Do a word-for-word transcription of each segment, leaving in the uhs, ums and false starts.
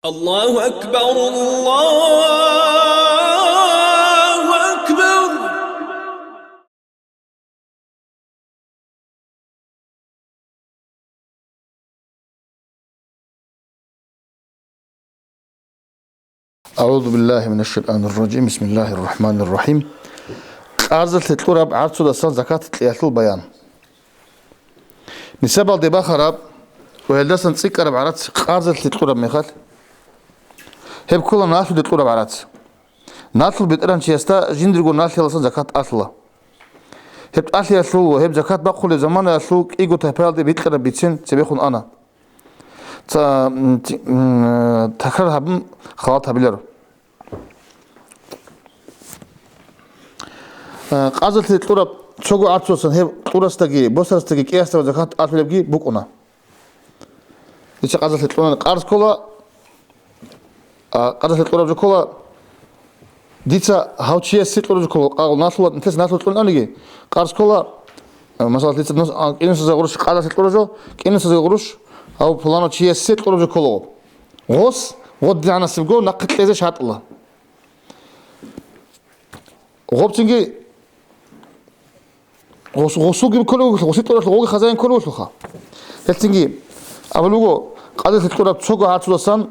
الله أكبر، الله أكبر. أعوذ بالله من الشيطان الرجيم. بسم الله الرحمن الرحيم. Къарзалъе кьураб гӀарцудасан закат кьеялъул баян. Нисабалде бахараб ва гьелдасан цӀикӀкӀараб гӀарац къарзалъе кьураб мехалъ, гьеб ккола налъуде кьураб гӀарац. Налъул бетӀергьанчиясда жиндирго налъиялдасан закат тӀалъула. Гьеб тӀалъиялъул ва гьеб закат бахъулеб заманаялъул кӀиго тайпаялде бикьараб бицен цебехун ана. Ца-, м, ти-, м, такрар гьабун халат гьабиларо. Э, къарзалъе кьураб цого гӀарцусан гьеб кьурасдаги, босарасдаги, кӀиясдаго закат тӀалъулебги букӀуна. Дица къарзалъе кьуна, къарз ккола, а, къарзалъе кьураб жо ккола, дица гьав чиясе кьураб жо ккола, къагъул налъула, нилъеца налъул кьунаниги, къарз ккола, а, масала, дица нус-, а, кӀинусазда гъурущ къарзалъе кьураб жо, кӀинусазда гъурущ гьав пуланав чиясе кьураб жо ккола. Гъос, гъодигӀанасебго нахъе кьезе шартӀула. Гъобцинги гъус-, гъусулги кколев вугелъул, гъусил кьуралъул гъоги хазаин кколев вугелъулха. Гьелцинги абулеб буго, къарзалъе кьураб цого гӀарцудасан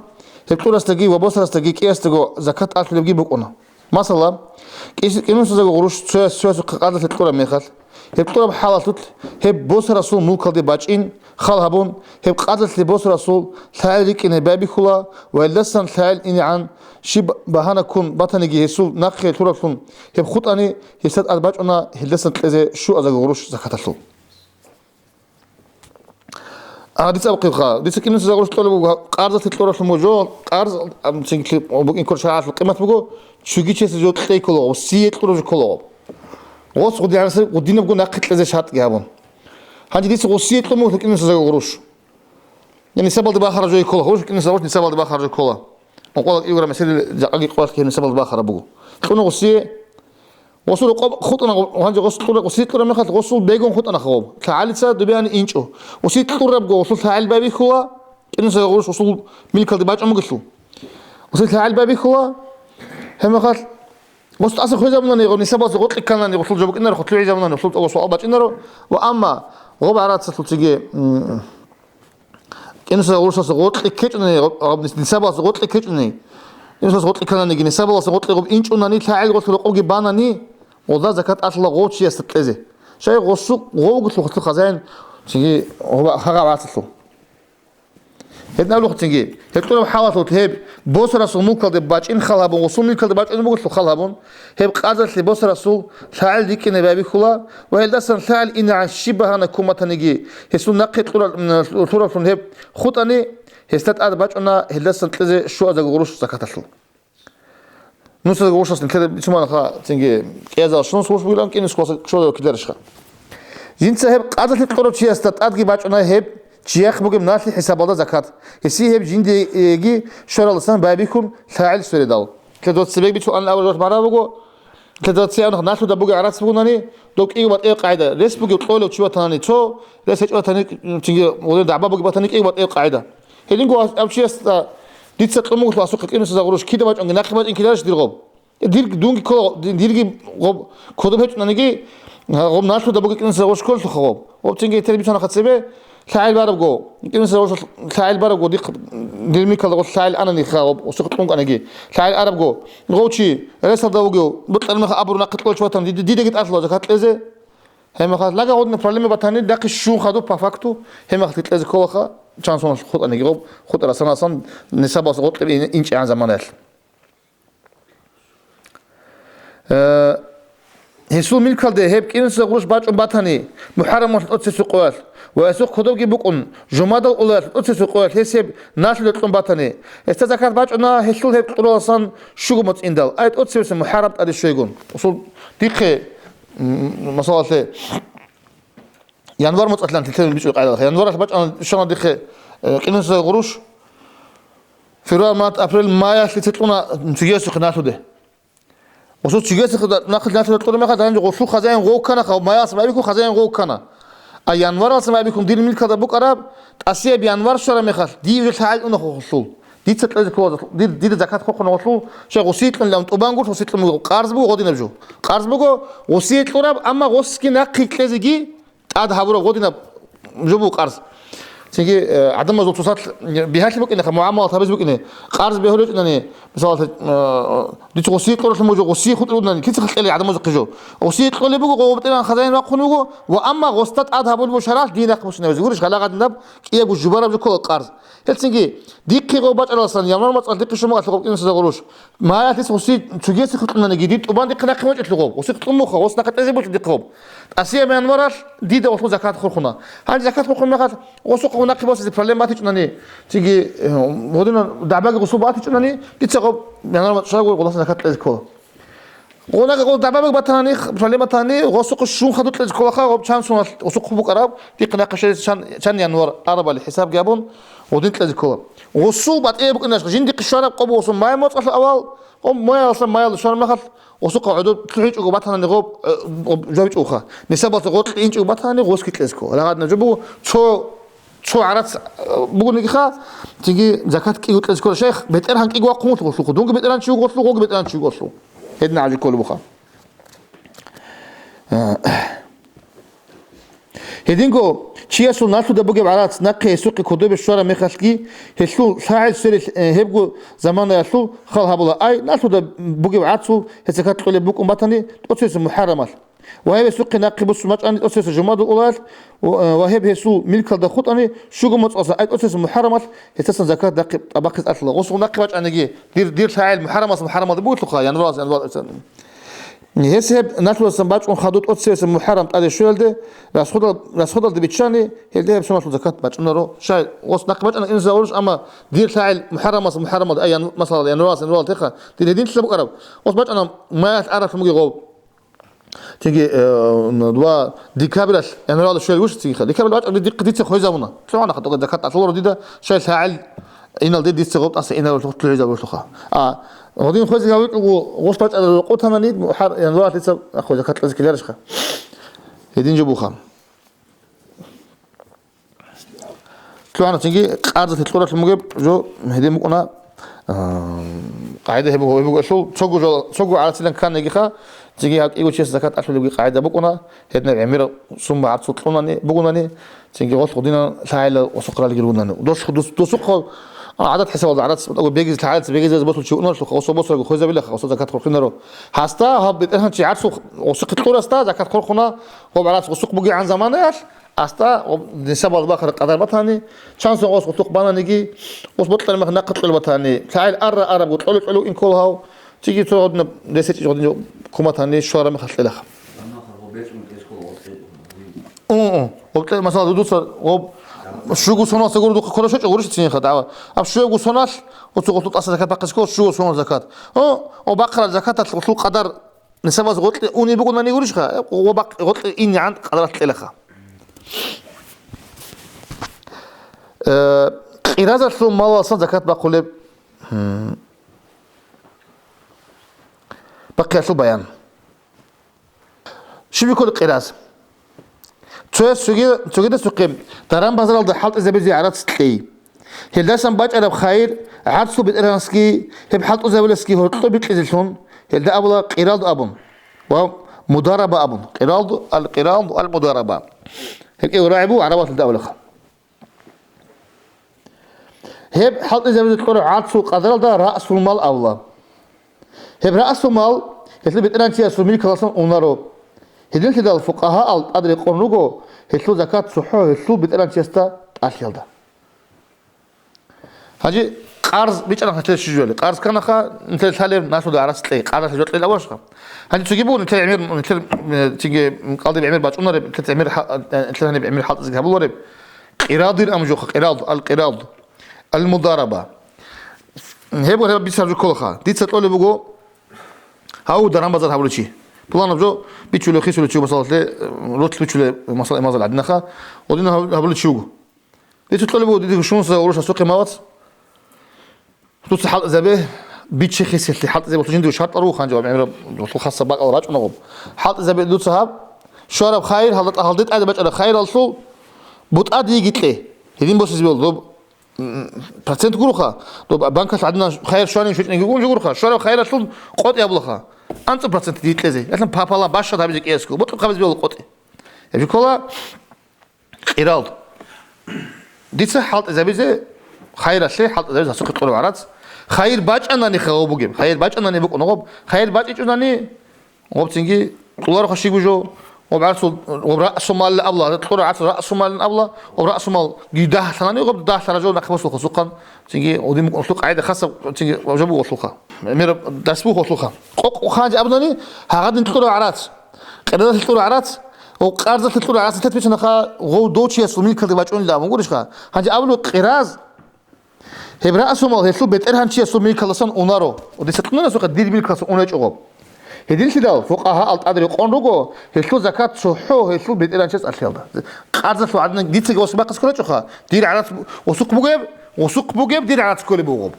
гьеб кьурасдаги ва босарасдаги кӀиясдаго закат тӀалъулебги букӀуна. Масала, кӀис-, кӀинусаздаго гъурущ цояс цоясухъе къарзалъе кьураб мехалъ, гьеб кьураб хӀалалъулъ гьеб босарасул мулкалде бачӀин, хал гьабун, гьеб къарзалъе босарасул лъагӀел рикӀкӀине байбихьула ва гьелдасан лъагӀел инегӀан щиб багьана ккун батаниги гьесул нахъе лъураблъун гьеб хутӀани, гьесда тӀад бачӀуна гьелдасан кьезе щуазарго гъурущ закаталъул. А, дица абухъебха, дица кӀинусазда гъурущ кьолеб буго, къарзалъе кьураблъун буго жо, къарз, ам, цинги букӀин кколеб шаригӀалъул къимат буго, чуги чиясе жо кьей кколаго, гъосие кьураб жо кколаго. Гъос гъудинабго нахъе кьезе шартӀги гьабун. Гьанже дица гъосие кьун буго кӀинусазда гъурущ. Я нисабалде бахараб жо ккола, гъурущ кӀинусазда гъурущ нисабалде бахараб жо ккола. Къокъола кӀиго грамм эсил жакъаги къоялъ нисабалде бахараб буго. Кьуна гъосие, гъосул рокъоб хутӀана, гъо-, гьанже гъос кьура-, гъосие кьураб мехалъ гъосул бегун хутӀана гъоб. ЛъагӀалица дубеян инчӀо. Гъосие кьурабго гъосул лъагӀел байбихьула, кӀинусазда гъурущ гъосул милкалде бачӀун бугелъул. Гъосие лъагӀел байбихьула, гьеб мехалъ гъос тӀаса хвезабунани, гъо нисабалъе гъоркье кканани, гъосул жо букӀинаро, хъулъи гьижабунани, гъосул цӀого суал бачӀинаро, ва амма гъоб гӀарацалъул цеги, м, кӀинусазда гъурущалъе гъоркье ккечӀони, гъоб, гъоб нис-, нисабалъе гъоркье ккечӀони, кӀинусазда гъоркье ккананиги, нисабалъе гъоркье гъоб инчӀунани, лъагӀел гъоркье рокъобги банани, гъозда закат тӀалъула гъов чиясда кьезе. Щай гъосу-, гъов вугелъул гъосул хазаин, цинги гъоб гьагъа вацалъул. Гьедин абулухъ цинги, гьеб кьураб хӀалалъулъ гьеб босарасул мулкалде бачӀин хал гьабун, гъосул милкалде бачӀунеб бугелъул хал гьабун, гьеб къарзалъе босарасул лъагӀел рикӀкӀине байбихьула ва гьелдасан лъагӀел инегӀан щиб багьана ккун батаниги, гьесул нахъе кьура-, м, лъураблъун гьеб хутӀани, гьесда тӀад бачӀуна гьелдасан кьезе щуазарго гъурущ закаталъул. Нусазда гъурущалъ нилъеда бицунеб бугоха, цинги кӀиазда щун гъурущ бугилан кӀинусазда гъурущ кколарищха? Жинца гьеб къарзалъе кьурав чиясда тӀадги бачӀуна гьеб чияхъ бугеб налъи хӀисабалда закат. Гьесие гьеб жиндиеги щваралдасан байбихьун лъагӀел сверидал. Нилъеда цебеги бицунеб абураб жо гьеб буго, нилъеда цебе налъуда бугеб гӀарац бугони, дов кӀиго батӀияб къагӀида. Рес бугев кьолев чи ватани цо, рес гьечӀев ватани, цинги гъоле дагӀба бугеб батани кӀиго батӀияб къагӀида. Гьединго аб-, аб чиясда дица кьун бугелъул асухъе кӀинусазда гъурущ кида бачӀунги нахъе бачӀин кидарищ дир гъоб? Дир, дунги ккола, дир-, дирги гъоб кодоб гьечӀониги, гъоб налъуда бугеб кӀинусазда гъурущ кколелъулха гъоб. Гъоб цинги гьетер бицунаха цебе, лъагӀел барабго, кӀинусазда гъурущ лъагӀел барабго, дихъ, дир микалда гъоб лъагӀел анани ха гъоб, асухъе кьун кканиги. ЛъагӀел арабго, гъов чи, ресалда вугев, букьараб мехалъ абураб нахъе кьолев чи ватани, диде-, дидеги тӀалъула закат кьезе. Гьеб мехалъ, лага гъодин проблема батани, дахъе щун хадуб по факту, гьеб мехалъ кьезе кколаха, чан соналъ хутӀаниги гъоб, хутӀарасан-асан нисабалъе гъоркье ин-, инчӀегӀан заманаялъ. Э, гьесул милкалде гьеб кӀинусазда гъурущ бачӀун батани, МухӀаррамалъул тӀоцебесеб къоялъ, ва гьесухъ кодобги букӀун, Жумадал улаялъул тӀоцебесеб къоялъ гьес гьеб налъуда кьун батани, гьесда закат бачӀуна гьелъул гьеб кьуралдасан щуго моцӀ индал, ай тӀоцебесеб МухӀаррам тӀаде щвейгун. Гъосул дихъе, м, масалалъе, январь моцӀалъан тилъелин бичӀчӀул къайдалъ. Январалъ бачӀана, щвана дихъе, э, кӀинусазда гъурущ, февраль, март, апрель, маялъ дица кьуна цогиясухъе налъуде. Гъосул цогиясухъе нахъе налъуде кьураб мехалъ, гьанже гъосул хазаин гъов кканаха, маялъ байбихьун хазаин гъов ккана. А январалъ байбихьун дир милкалда букӀараб, тӀасияб январь щвараб мехалъ, дие уже лъагӀел унаха гъосул. Дица кьезе ккола, дир-, дида закат хурхуна гъолъул, щай гъосие кьунилан тӀубан гур, гъосие кьун буго, къарз буго гъодинаб жо. Къарз буго, гъосие кьураб, амма гъосги нахъе кьезеги тӀад гьабураб гъодинаб жо буго къарз. Цинги, э, гӀадамазул цоцалъ бигьалъи букӀинеха, муамалат гьабизе букӀине. Къарз бегьулечӀунани, мисалалъе, э, дица гъосие кьуралъун буго, гъосие хутӀруднани, кицахъ кьела гӀадамазухъе жо. Гъосие кьолеб буго, гъо-, бетӀеран хазаин вахъун вуго, ва амма гъосда тӀад гьабулеб бушаралъ дин нахъ бусинабизе гурищ, гьалагъадинаб кӀиябго жубараб жо ккола къарз. Гьелцинги, дихъе гъов бачӀаралсан, январ мацӀалъ дихъе шумагӀалъе гъов кӀинса гъуруш. Маялъис гъуси цогиясе хутӀунани, дида тӀубан дихъе нахъе вачӀалъугъов, гъуси хутӀун муха, гъос нахъе тӀезе буцӀи дихъе гъов. ТӀасияб январалъ дида гъолъул закат хурхуна. Гьанже закат хурхун мехалъ, гъосухъа нахъе босизе проблема батичӀунани, цинги, э, гъодина дагӀбаги гъусул батичӀунани, дица гъоб январ мацӀ шарагу гъоласан закат кьезе ккола. Гъунага гъол дагӀбабаг батани, проблема тани, гъосухъ щун хадуб кьезе кколаха, гъоб чан суналъ гъосухъ букӀараб, дихъ нахъа щвезе чан, чан январ арабали хӀисабги гьабун, гъудин кьезе ккола. Гъусул батӀияб букӀинаш, жиндихъ щвараб къо бугосун май моцӀалъ авал, гъоб моялъа маял щвараб мехалъ, гъосухъа гӀодоб лъугӀинчӀого батанани гъоб, э, гъоб жавичӀоха. Нисабалъа гъоркь инчӀого батанани гъоски кьезе ккола. Рагъадна жо буго, цо, цо гӀарац, э, бугонигиха, цинги закат кӀиго кьезе ккола. Шайх, бетӀергьан кӀиго вахъун вуго гъолъухъ, дунги бетӀергьан чи вуго гъолъухъ, гъоги бетӀергьан чи вуго гъолъухъ. Гьедин гӀажи кколеб буха. Гьединго чиясул налъуда бугеб гӀарац нахъе гьесухъе кодобе щвараб мехалъги, гьелъул лъагӀел сверилъ, э, гьебго заманаялъул хал гьабула. Ай, налъуда бугеб гӀарцул гьесакат кьолеб букӀун батани, тӀоцебесеб МухӀаррамалъ. Ва гьев гьесухъе нахъе буссун бачӀани, тӀоцебесеб жумадул улаялъ, ва, э, ва гьеб гьесул милкалда хутӀани, щуго моцӀалъ, ай, тӀоцебесеб МухӀаррамалъ гьесасан закат нахъе тӀабахъизе тӀалъула. Гъосул нахъе бачӀаниги, дир, дир лъагӀел МухӀаррамас, МухӀаррамалда бугелъулха, январалас, январалас. Гьес гьеб налъуласан бачӀун хадуб тӀоцебесеб МухӀаррам тӀаде щвелалде, расходал-, расходалде биччани, гьелде гьеб соналъул закат бачӀунаро. Шай, гъос нахъе бачӀана инсул гъурущ, амма дир лъагӀел МухӀаррамас, МухӀаррамалда, ай, ян-, масала, январалас, январалда теха, дир гьединлъила букӀараб. Гъос бачӀана маялъ аралъун бугеб гъов. Цинги, э, ва декабралъ, январалда щвел вуш цинги ха. Декабралда бачӀа ди-, дица хвезабуна. ЦӀугӀана хатӀа закат алъуларо дида, шай лъагӀел иналде дица гъоб тӀаса инарулъухъ лъугӀизабулъуха. А, гъодин хвезабулъуго гъос бачӀарал къутанани, мухӀар-, январалъ дица хвеза закат кьезе ккеларищха? Гьедин жо буха. ЛъугӀана цинги къарзалъе кьуралъун бугеб жо гьедин букӀуна, а, къагӀида гьеб буго, гьеб буго, гьелъул цого жо, цого гӀарацилан кканигиха, цинги гьаб кӀиго чияс закат алъулебги къагӀида букӀуна, гьединаб гӀемер сумма гӀарцул кьунани, бугунани, цинги гъолъ гъудинан лъагӀела осухъ ралги ругунани. Дос-, дос-, досухъ гӀадат хӀисабалда гӀарац, бегиз лъагӀалица бегизазе босул чи унарлъухъа, осо босарго хвезабилаха, осо закат хурхинаро. Гьасда гьаб бетӀергьанчи гӀарцул осухъе кьурасда закат хурхуна, гъоб гӀарац осухъ бугегӀан заманаялъ, Аста гъоб нисабалда бахъараб къадар батани, чансон гъос гъуллукъ бананиги, гъос бокьараб мехалъ нахъа кьолеб батани, лъагӀел ара-арабго кьоло-кьоло ин ккола гьав, цинги цо гъодинаб ресечӀи гъодинаб куматани щвараб мехалъ кьелаха. Гьанна гъоб бецӀун кьезе ккола гъос бецӀун. Ун-ун. Гъоб кье-, масала, дуца гъоб щуго соналъ гуро духъе ккола щочӀо гъурищ цинги хадава. Аб щуябго соналъ, оцо гъуллукъ тӀаса закат бахъизе ккола, щуго соналъ закат. О, о бахъараб закаталъ гъуллукъ къадар Нисабаз гъоркье унеб бугонани гурищха, ва бакъ-, гъоркье инегӀан къадаралъ кьелаха. Э, къиразалъул малалсан закат бахъулеб, гьм, бахъиялъул баян. Щиб биккула къираз? Цояс цоги-, цогидасухъе даран-базаралда хӀалтӀизабизе гӀарац кьей. Гьелдасан бачӀараб хайир гӀарцул бетӀергьанасги гьеб хӀалтӀизабиласги гьоркьоб бикьизелъун, гьелда абула къиралду абун ва мудараба абун. Къиралду, ал-къиралду, ал-мудараба. Гьеб кӀиго рагӀи буго гӀарабалъулда абулаха. Гьеб хӀалтӀизабизе кьураб гӀарцул къадаралда раъсул мал абула. Гьеб раъсул мал гьелъул бетӀергьанчиясул милкаласан унаро. Гьединлъидал фукъагьаал тӀад рекъон руго гьелъул закат цохӀо гьелъул бетӀергьанчиясда тӀалъиялда. Гьанже къарз бичӀчӀана нилъер щиб жояли. Къарз кканаха, нилъер лъалеб налъуда гӀарац кьей, къарзалъе жо кьела вашха. Гьанже цоги буго нилъер гӀемер, нилъер, э, цинги кӀалдиб гӀемер бачӀунареб, нилъер гӀемер хӀа-, э, нилъер гьаниб гӀемер хӀалтӀизеги гьабулареб. Къирадир амжуха, къиралд, ал-къиралд. Ал-мудараба. Гьеб гьеб бицараб жо кколаха. Дица кьолеб буго, гьав даран-базар гьабулев чи. Пуланаб жо бичулев, хисулев чи, масалалъе, э, ролъ бичулев, масала, имазал гӀадинаха. Гъодин гьаб-, гьабулев чи вуго. Дица кьолеб буго, дида гушмунса урушасухъе мавац. Дуца хӀалтӀизабе, бичи-хисиялъе хӀалтӀизабе, гъолъул жиндир шартӀал руго, гьанже ва гӀемераб гъолъул хасаб бакӀал рачӀуна гъоб. ХӀалтӀизабе дуца гьаб, щвараб хайир, гьалда-, гьалде тӀаде бачӀараб хайиралъул бутӀа диеги кье. Гьедин босизе бегьула доб м, процент гуроха, доб банкалъ гӀадина хайир щванин щвечӀнеги гуроха, щвараб хайиралъул къотӀи абулаха. АнцӀаб процент дие кьезе. Ялъан папала бащад гьабизе кӀиясго, бокьухъ гьабизе бегьула къотӀи. Гьеб жо ккола къирал. Дица хӀалтӀизабизе, хайиралъе хӀалтӀизабизе гьасухъе кьураб гӀарац. Хайир бачӀанани хаваб бугеб. Хайир бачӀанани букӀун гъоб. Хайир бачӀичӀунани, гъоб цинги кьулароха щиб жо. Гъоб гӀарцул, гъоб раъсумал абла, кьура гӀарцул раъсумалин абла, гъоб раъсумал ги дагьлъанани, гъоб дагьлъана жо нахъе босулха сухъан. Цинги гъодин букӀун гъолъул къагӀида хасаб, цинги жо буго гъолъулха. Мер дас буго гъолъулха. Къокъ хъанчи абунани, гьагъадин кьура гӀарац. Къиралъе кьура гӀарац, ва къарзалъе кьура гӀарац, тетбичанаха гъов дов чиясул милкалде бачӀунилан абун гурищха? Гьанже абулеб къираз, гьеб раъсумал гьелъул бетӀергьанчиясул милкалдасан унаро. Ва дица кьуна расухъа дир милкалдасан унечӀого. Гьединлъидал фукъагьаал тӀаде рекъон руго, гьелъул закат цохӀо гьелъул бетӀергьанчияс алъиялда. Къарзалъул гӀадин дицаги осу бахъис кколачӀоха, дир гӀарац осухъ бугеб, осухъ бугеб дир гӀарац кколеб бугеб.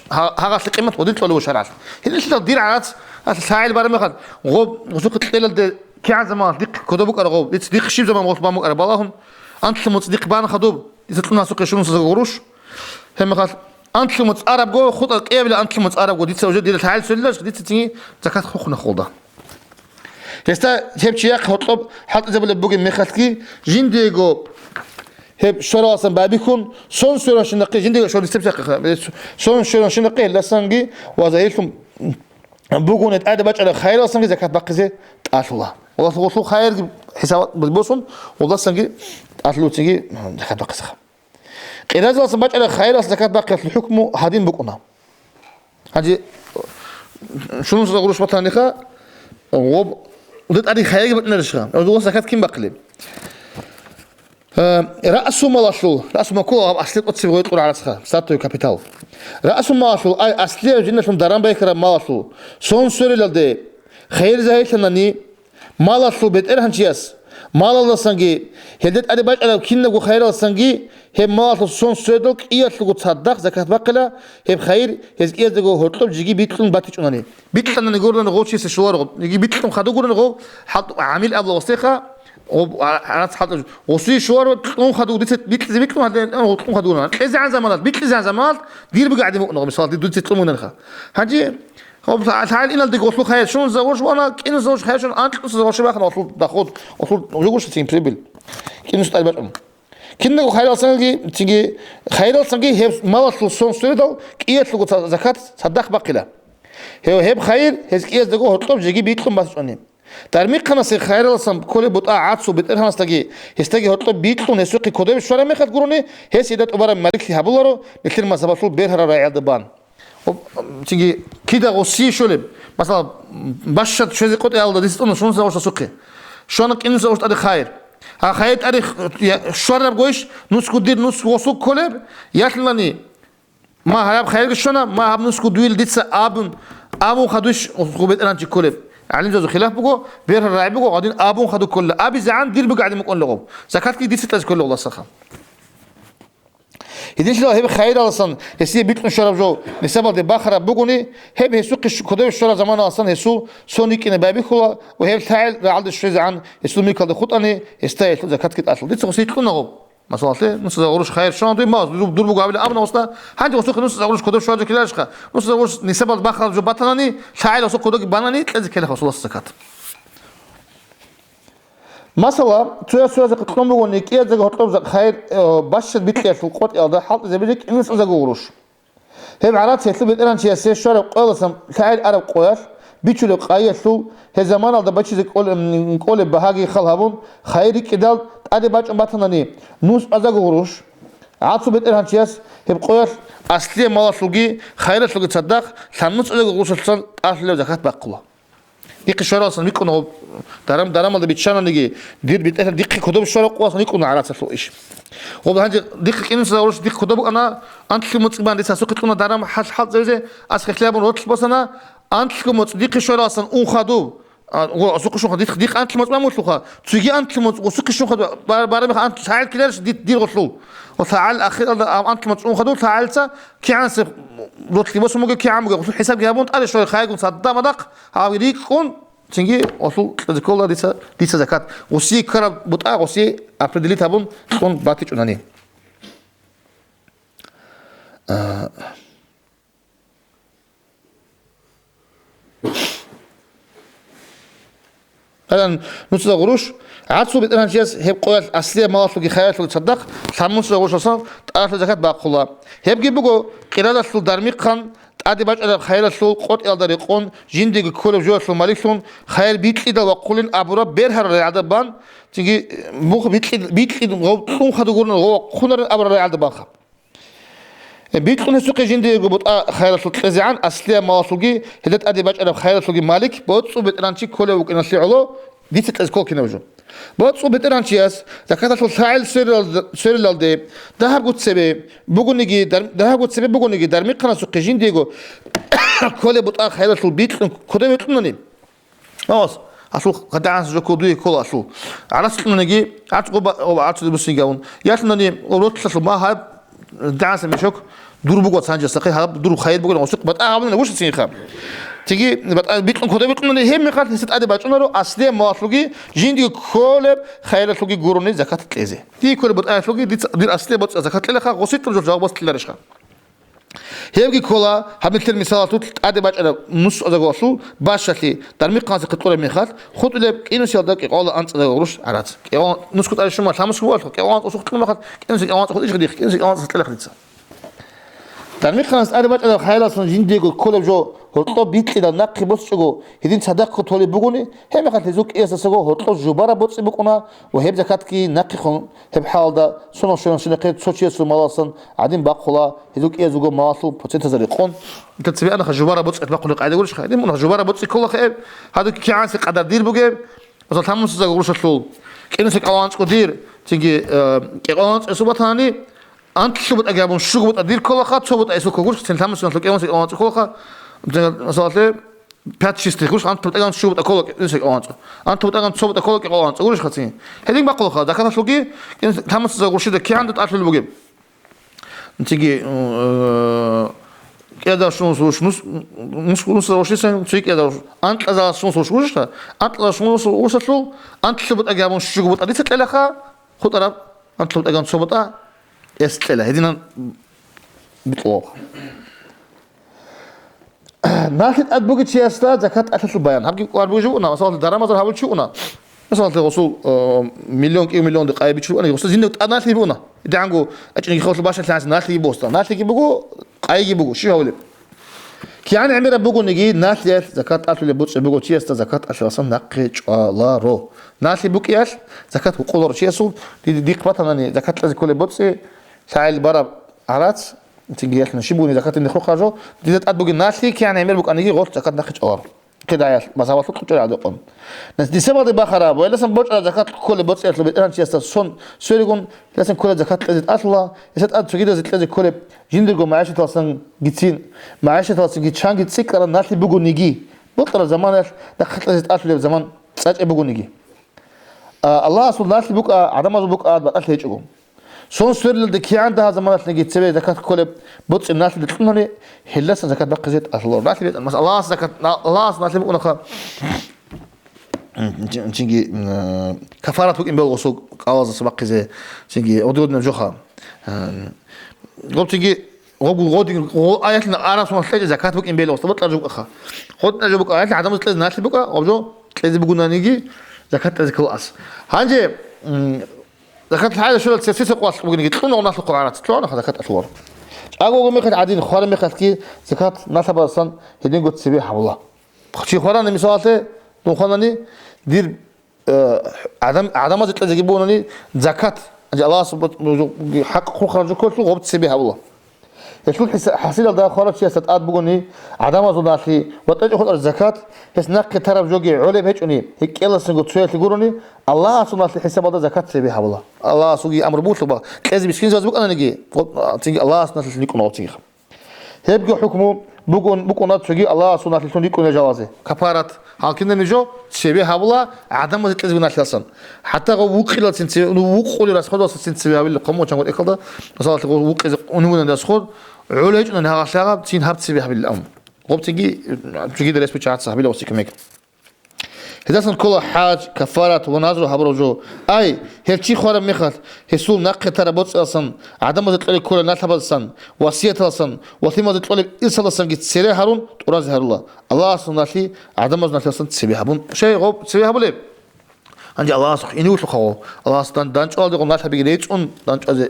Гьа-, гьагъалъе къимат гъодин кьолев шаргӀалъ. Гьединлъидал дир гӀарац, гьалъ лъагӀел бараб мехалъ, гъоб, гъосухъе кьелалде кигӀан заманалъ дихъ кодоб букӀараб гъоб, дица дихъ щиб заман гъолъ бан букӀараб балагьун, анлъи моцӀ дихъ бан хадуб, дица кьуна гьасухъе щунусаза гъуруш. Гьеб мехалъ, анлъи моцӀ арабго, хутӀа кӀиабилан анлъи моцӀ арабго, дица уже дир лъагӀел цолилаш, дица цинги закат хухъуна холда. Гьесда гьеб чияхъ гьоркьоб хӀалтӀизабулеб бугеб мехалъги, жиндиего гьеб щвараласан байбихьун, сон сверанщинахъе, жиндиего щваралъи цебсахъеха, сон сверанщинахъе гьелдасанги ва загьирлъун бугони тӀаде бачӀараб хайираласанги закат бахъизе тӀалъула. Гъолъул хайирги хӀисаб босун, гъолдасанги тӀалъулцинги закат бахъизеха. Къиразаласан бачӀараб хайиралъ закат бахъиялъул хӀукму гьадин букӀуна. Гьанже шунусда гъурущ батаниха, гъоб, уде тӀаде хайирги бакӀнарищха? Гъоб закат кин бахъилеб? Э, раъсумалалъул, раъсумал ккола гьаб аслияб тӀоцебе гъой кьур гӀарацха, стартовый капитал. Раъсумалалъул, ай, аслияб жиналъун даран байхараб малалъул, сон сверилалде хайир загьирлъанани, малалъул бетӀергьанчияс, малалдасанги, гьелде тӀаде бачӀараб кинабго хайиралдасанги, гьеб малалъул сон свердал кӀиялъулго цадахъ закат бахъила, гьеб хайир гьез кӀияздаго гьоркьоб жеги бикьун батичӀунани. Бикьанани гурони гъов чиясе щоларо, жеги бикьун хадур гурони гъов хӀал-, гӀамил абла гъосдеха, гъоб-, а-, гӀарац хӀалтӀа-, гъосие щоларо кьун хадур, дица битлъизе бикьун гьадин, гьадин гъов кьун хадур гурони. КьезегӀан заманалъ, битлъизегӀан заманалъ дир буго гӀадин букӀуна, мисал, дир дуца кьун бугониха. Гьанже Гьаб лъа-, лъагӀел иналдеги гъолъул хайир щун загъурш вана, кӀинус загъурш хайир щун анкьнус загъурш бахана гъолъул доход, гъолъул жугурш цин прибыль. КӀинус тӀад бачӀун. Кинаго хайиралсанги, цинги, хайиралсанги гьеб малалъул сон сверидал кӀиялъулго ца-, закат цадахъ бахъила. Гьев гьеб хайир гьез кӀияздаго гьоркьоб жеги бикьун бачӀунани. Дармихъанасе хайиралсан кколеб бутӀа гӀацу бетӀергьанасдаги гьесдаги гьоркьоб бикьун гьесухъе кодобе щвараб мехалъ гурони, гьес гьеда тӀубараб маликлъи гьабуларо, нилъер мазгьабалъул бергьараб рагӀиялда бан. Цинги кида гъосие щолеб? Масала, бащад щвезе къотӀиялда дицӀуна шунуса гъош асухъе. Щвана кӀинуса гъош тӀаде хайир. Гьа хайир тӀаде х-, я-, щвараб гойищ, нусго дир, нусго гъосул кколеб, ялъулани, ма гьаб хайирги щвана, ма гьаб нусго дуил дица абун, абун хадуш гъуб бетӀеранчи кколеб. ГӀалимзазул хилаф буго, бергьа рагӀи буго, гьадин абун хаду кколла. АбизегӀан дир буго гӀадин букӀун легъуб. Закатги дица тӀазе кколла гъоласаха. Гьединлъидал гьеб хайираласан гьесие бикьун щвараб жо нисабалде бахараб бугони, гьеб гьесухъе щ-, кодобе щвараб заманаласан гьесул сон рикӀкӀине байбихьула ва гьеб лъагӀел рагӀалде щвезегӀан гьесул микалда хутӀани, гьесда гьелъул закатги тӀалъул. Дица гъосие кьуна гъоб. Масалалъе, нусаза гъурущ хайир щвана дуй, ма, дур, дур буго абилеб абуна гъосда, гьанже гъосухъе нусаза гъурущ кодобе щвараб жо ккеларищха? Нусаза гъурущ нисабалде бахараб жо батанани, лъагӀел гъосухъ кодоги банани, кьезе ккелаха гъосулас закат. Масала, цояс-цоясда кьун бугони, кӀияздаги гьоркьоб за-, хайир, э, бащад бикьиялъул къотӀиялда хӀалтӀизабизе кӀинусазаго гъурущ. Гьеб гӀарац гьелъул бетӀеранчиясе щвараб къояласан лъагӀел араб къоялъ, бичулеб къайиялъул, гьеб заманалда бачизе кӀолеб, м, кӀолеб багьаги хал гьабун, хайир рикӀкӀидал тӀаде бачӀун батанани, нус азаго гъурущ. ГӀацу бетӀергьанчияс гьеб къоялъ аслияб малалъулги хайиралъулги цадахъ лъаннус азаго гъурущалъусан тӀалъулеб закат бахъула. Дихъе щваралсан рикӀкӀуна гъоб дарам-, дарамалда биччананиги, дир бетӀер дихъе кодоб щвараб къоялсан рикӀкӀуна гӀарацалъул иш. Гъоб гьанже дихъе кӀинусаза гъурущ дихъе кодоб букӀана, анлъго моцӀ бан дица асухъе кьуна дарам хӀал-, хӀалтӀзавизе, ас хехлъи абун ролъ босана, анлъго моцӀ дихъе щваралсан ун хадуб, а, гъо-, асухъе щун хадуб, дихъ-, дихъ анлъго моцӀ бан мулъуха, цоги анлъго моцӀ гъосухъе щун хадуб, бар-, барабиха анлъ-, лъагӀел ккеларищ дит-, дир гъолъул. Ва лъагӀел ахиралда ам-, анлъго моцӀ ун хадуб, лъагӀелца кигӀан сехъ-, ролъ босун буго, кигӀан буго, гъолъул хӀисабги гьабун, тӀаде щвараб хайгун цадда мадахъ гьав рикӀкӀун, цинги гъолъул кьезе ккола дица, дица закат. Гъосие ккараб бутӀа, гъосие определить гьабун, кьун батичӀунани. А, гьалан нусазда гъурущ, гӀарцул бетӀергьанчияс гьеб къоялъ аслияб малалъулги хайралъулги цадахъ лъабмусазда гъурущалъан тӀадалъул закат бахъула. Гьебги буго къирадалъул дармихъан тӀаде бачӀараб хайралъул къотӀиялда рекъон жиндиего кколеб жоялъул маликлъун хайр бикьидал вахъулин абураб бергьараб рагӀалда бан, цинги, э, мух бикьи-, бикьи-, гъов кьун хадур гурун гъов вахъунарин абураб рагӀалда банха. Э, бикьун гьесухъе жиндиего бутӀа хайралъул кьезегӀан аслияб малалъулги гьелда тӀаде бачӀараб хайралъулги малик боцӀцӀул бетӀергьанчи кколев вукӀиналъе гӀоло дица кьезе ккол кинаб жо. БоцӀцӀул бетӀергьанчияс закаталъул лъагӀел сверилал-, сверилалде дагьабго цебе бугониги, дар-, дагьабго цебе бугониги, дармихъанасухъе жиндиего кколеб бутӀа хайралъул бикьун кодов векьунани. Ос, асул хадагӀанса жо кодуе ккола асул. ГӀарац кьунаниги, гӀарц гъоба, гъоба гӀарцуде буссингавун. Ялъунани ролъалъул ма гьаб дагӀанса мешок дур буго цанжасахъе гьаб дур хайр бугони осухъ батӀа гьабуна вушасинха. Цинги батӀа бикьун кодов бикьунани гьеб мехалъ гьесда тӀаде бачӀунаро аслияб малалъулги жиндиего кколеб хайралъулги гурони закат кьезе. Дие кколеб бутӀаялъулги дица, дир аслияб боцӀа закат кьелаха, гъосикьун жо жавабас кьеларищха? Гьебги ккола гьаб нилъер мисалалъул тӀаде бачӀараб нусаздаго асул бащалъи, дармихъанасехъе кьураб мехалъ, хутӀулеб кӀинусиялда кӀикъоялда анцӀаздаго гъурущ гӀарац. КӀикъоялда нусго тӀаде щун ма, лъабмусго буго, кӀикъоялда анцӀго сухъ кьун мехалъ, кӀинусиялда кӀикъоялда анцӀго иш гьадихъ, кӀинусиялда кӀикъоялда анцӀго кьелахъ дица. Дармихъанас тӀаде бачӀараб хайралъун жиндиего кколеб жо гьоркьоб бикьидал нахъе босчӀого гьедин цадахъго толеб бугони, гьеб мехалъ гьезул кӀиясдасаго гьоркьоб жубараб боцӀи букӀуна ва гьеб закатги нахъехун, гьеб хӀалалда сонал щвеланщинахъе цо чиясул малалъан гӀадин бахъула, гьезул кӀиязулго малалъул процентазда рекъон. Итал цебе анаха жубараб боцӀи бахъулеб къагӀида гурищха? Гьедин муна жубараб боцӀи кколахъе гьеб, гьадур кигӀанси къадар дир бугеб, масала, лъабмусаздаго гъурущалъул кӀинусиялда кӀикъоялда анцӀго дир, цинги, э, кӀикъоялда анцӀго гьесул батани, анлъго бутӀаги гьабун щуго бутӀа дир кколаха, цо бутӀа гьесул ккола гурищ, цин лъабмусаздаго кӀикъоялда анцӀго кколаха, масалалъе, пять чистых гурищ, анлъго бутӀаган щуго бутӀа ккола кӀинусиялда кӀикъоялда анцӀго. Анлъго бутӀаган цо бутӀа ккола кӀикъоялда анцӀго гурищха цин. Гьедин бахъулаха, закаталъулги, кӀинус-, лъабмусазда гъурущида кигӀан тӀалъулеб бугеб? Цинги, э, кӀиядал щугьун сулуш нус-, нус-, нусазда гъурущисан, цоги кӀиядал щугьун. Анкьазда щугьун сулуш гурищха, анкьазда щугьун сулуш гурищалъул, анлъго бутӀаги гьабун щуго бутӀа дица кьелаха, хутӀараб анлъго бутӀаган цо бутӀа эс кьела. Гьединан бикьулаха. Налъи тӀад бугев чиясда закат тӀалъалъул баян. Гьабги кӀвар бугеб жо уна, масала, дарамазар гьабулев чи уна. Масала, гъосул, э, миллион, кӀиго миллионда къайи бичулев уна, гъосда жинда тӀад налъи буна. ДигӀанго, ачӀинги хавлъи башалъанси налъи босда. Налъиги буго, къайиги буго. Щиб гьавулеб? КигӀан гӀемераб бугониги, налъиялъ закат тӀалъулеб боцӀи бугев чиясда закат тӀалъаласан нахъе чӀваларо. Налъи букӀиялъ закат гьукъуларо чиясул, ди-, дихъ батанани закат кьезе кколеб боцӀи, лъагӀел бараб гӀарац, цинги ялъуна щиб бугони закат гьениб хурхараб жо, дида тӀад бугеб налъи кигӀан гӀемер букӀаниги гъолъ закат нахъе чӀваларо. Кидаялъ мазгьабалъул кьучӀараб гӀадекъон. Дисабалде бахараб ва гьелдасан бочӀараб закат кколеб боцӀиялъул бетӀергьанчиясда сон сверигун, гьелдасан кколеб закат кьезе тӀалъула, гьесда тӀад цогидазе кьезе кколеб жиндирго магӀишаталдасанги цин, магӀишаталдасанги чанги цӀикӀкӀараб налъи бугониги, бокьараб заманаялъ нахъе кьезе тӀалъулеб заман цӀачӀеб бугониги. А, Аллагьасул налъи букӀа, гӀадамазул букӀа батӀалъи гьечӀого. Сон сверилалде кигӀан дагьаб заманалъниги цебе закат кколеб боцӀи налъида кьунани, гьелдасан закат бахъизе тӀалъуларо. Налъи бетӀ-, мас-, Аллагьас закат, на-, Аллагьас налъи букӀунаха, м, чин-, чинги, м, э, кафарат букӀин бел гъосул кӀалазаса бахъизе, чинги, гъодин-гъодинаб жоха. Э, гъоб чинги, гъоб-, гъодин, гъо-, аялъ араб соналъ кьечӀеб закат букӀин бел гъосда бокьараб жо букӀаха. Гъодинаб жо букӀа, аялъ гӀадамаз кьезе налъи букӀа, гъоб жо кьезе бугонаниги, закат кьезе ккола ас. Гьанже, м, Закат лъагӀел щвелал церцеса къвалъ бугониги, кьуна гъунахъе къварат, лъугьана закат алъулар. ЧӀаго вуго мехалъ гӀадин, хвараб мехалъги закат налъабазасан гьединго цебе гьабула. Чи хварани, мисалалъе, дун хванани, дир, э, гӀадам-, гӀадамазе кьезеги бугони, закат, Аллагьас бу-, бу-, хӀакъ хъулухъараб жо кколъул гъоб цебе гьабула. Гьелъул хӀиса-, хӀасилалда хварав чиясда тӀад бугони гӀадамазул налъи ва тӀечӀо хутӀараб закат, гьес нахъе тараб жоги гӀолеб гьечӀони, гьекъеласанго цоялъе гурони, Аллагьасул налъи хӀисабалда закат цебе гьабула. Аллагьасулги амру бугелъул, кьезе мискинзабаз букӀананиги, гъо-, цинги Аллагьасул налъилъ рикӀкӀуна гъоб цинги. Гьебги хӀукму бугун, букӀуна цоги Аллагьасул налъилъун рикӀкӀунел жалазе. Капарат, гьал кинабниги жо цебе гьабула гӀадамазе кьезеги налъиласан. ХӀатта гъов вукъилалцин цебе, ну, вукъулел расходалдасацин цебе гьабилел хъумачангъо тӀехьалда, масалалъе, гъов вукъизе уневунел расход, гӀоло гьечӀони гьагъалъагъаб, цин гьаб цебе гьабилилан. Гъоб цинги, цоги дерес биччахӀаца гьабила гъосие кумек. Гьедасан ккола хӀаж, кафарат ва назру гьабураб жо. Ай, гьел чи хвараб мехалъ, гьесул нахъе тараб боцӀиялсан, гӀадамазе кьолеб кколеб налъабазсан, васияталсан ва лъималазе кьолеб ирсалдасанги цере гьарун тӀуразе гьарула. Аллагьасул налъи гӀадамазул налъиялсан цебе гьабун. Щай гъоб цебе гьабулеб? Гьанже Аллагьасухъ иневлъухъа гъо. Аллагьас дан-, данчӀвалде гъо налъабиги рецӀун данчӀвазе